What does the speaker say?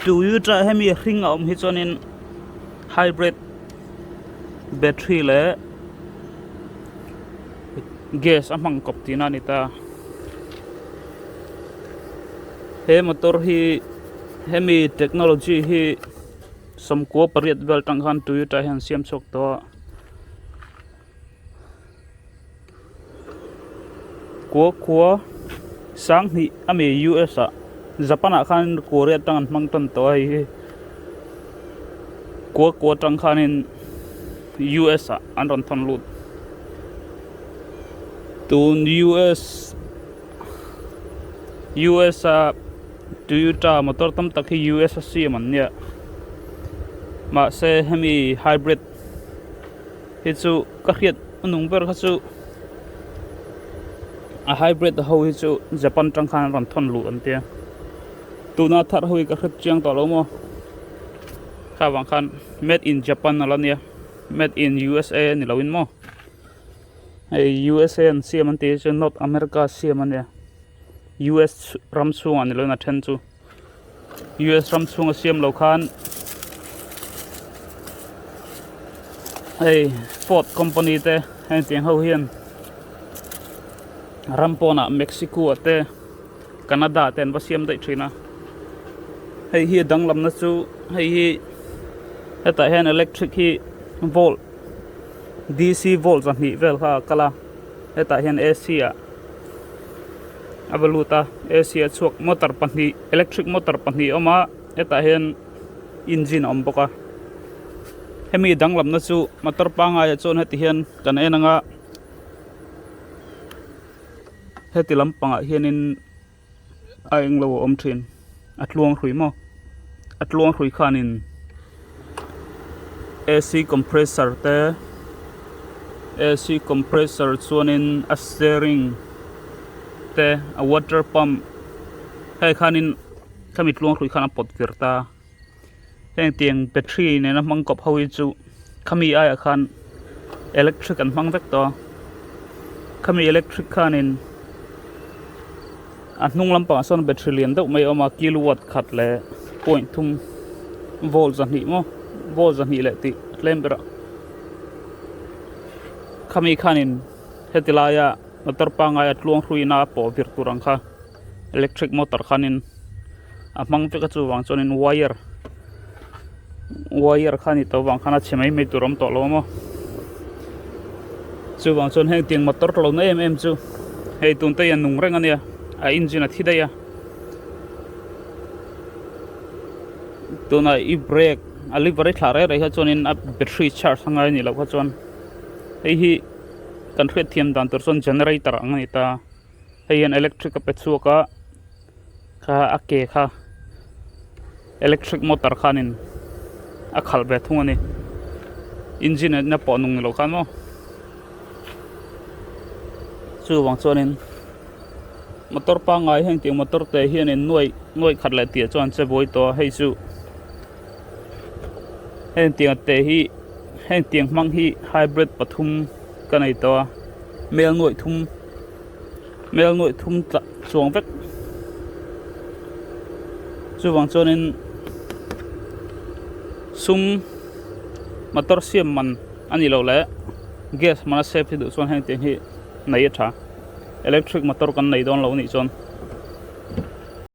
Toyota hemi hring a awm hi chuanin hybrid battery leh gas a hmang kawp tihna a ni ta. He motor hi hemi technology hi 98 vel atang khan Toyota hian an siam chhuak tawh a. Kua khua sanghnih a mi US ah Japan ah khan Korea atang an hmang tan tawh a hei hi kua kua atang khanin US ah an rawn thawn lut tun US US a Toyota motor tam tak hi US a siam an nia mahse hemi hybrid. Hei chu ka hriat a nung ber kha chu a hybrid ho hi chu Japan tang khan an rawn thawn luh an tia tuna thar ho hi ka hre chiang tawh lo maw kha vang khan made in Japan a la nia made in U_S_A a ni lo in maw hei U_S_A an siam an tih hi chu North America siam a nia U_S ram chhungah ni lo in a then chu. US ram chhunga siam lo khan hei Ford company te heng tiang ho hian ram pawnah Mexico ah te Canada ah te an va siam daih thin a hei hi a danglamna chu hei hi hetah hian electric hi volt D_C volt 2 vel kha a kal a hetah hian A_C ah. A va lut a A_C a chhuak motor pahnih electric motor pahnih a awm a hetah hian engine a awm bawk a hemi danglamna chu motor pangngai ah chuan heti hian kan en ang a heti lampangah hianin a englo a awm thin a tluang hrui maw a tluang hrui khanin A_C compressor te A_C compressor chuanin a steering te a water pump hei khanin khami tluang hrui khan a pawt vir ta heng tiang battery nena hmang kawp ho hi chu khami aiah khan electric an hmang vek tawh a khami electric khanin a hnung lampangah sawn battery lian deuh mai a awm a kilowatt khat leh point thum volt 2 maw volt 2 leh tih a tlem ber a khami khanin heti laia motor pangngai a tluang hruina a pawh vir tur ang kha. Electric motor khanin a hmang vek a chuvang chuanin wire wire kha a ni tawh avang khan a chhe mai mai tur a awm tawh lo a maw chuvang chuan heng tiang motor tlo na em em chu hei tun te hian nung reng a nia a engine a thi daih a tunah i brake a lever i thlah reng reng hi chuanin a battery charge a ngai a nih loh kha chuan hei hi kan hriatthiam dan tur chuan generator ang a ni ta. Hei hian electric a pe chhuak a kha a ke kha electric motor khanin a khalh ve thung a ni engine na pawh nung ni lo khan maw chuvang chuanin motor pangngai heng tiang motor te hianin nuai nuai khat leh tih ah chuan che buai tawh a hei chu heng tiang te hi heng tiang hmang hi hybrid pathum ka nei tawh a mel nuaih thum. Mel nuaih thum tla chuang vek chuvang chuanin sum motor siam man a nih loh leh gas man a save hi duh chuan heng tiang hi nei a tha electric motor kan nei dawn lo a nih chuan.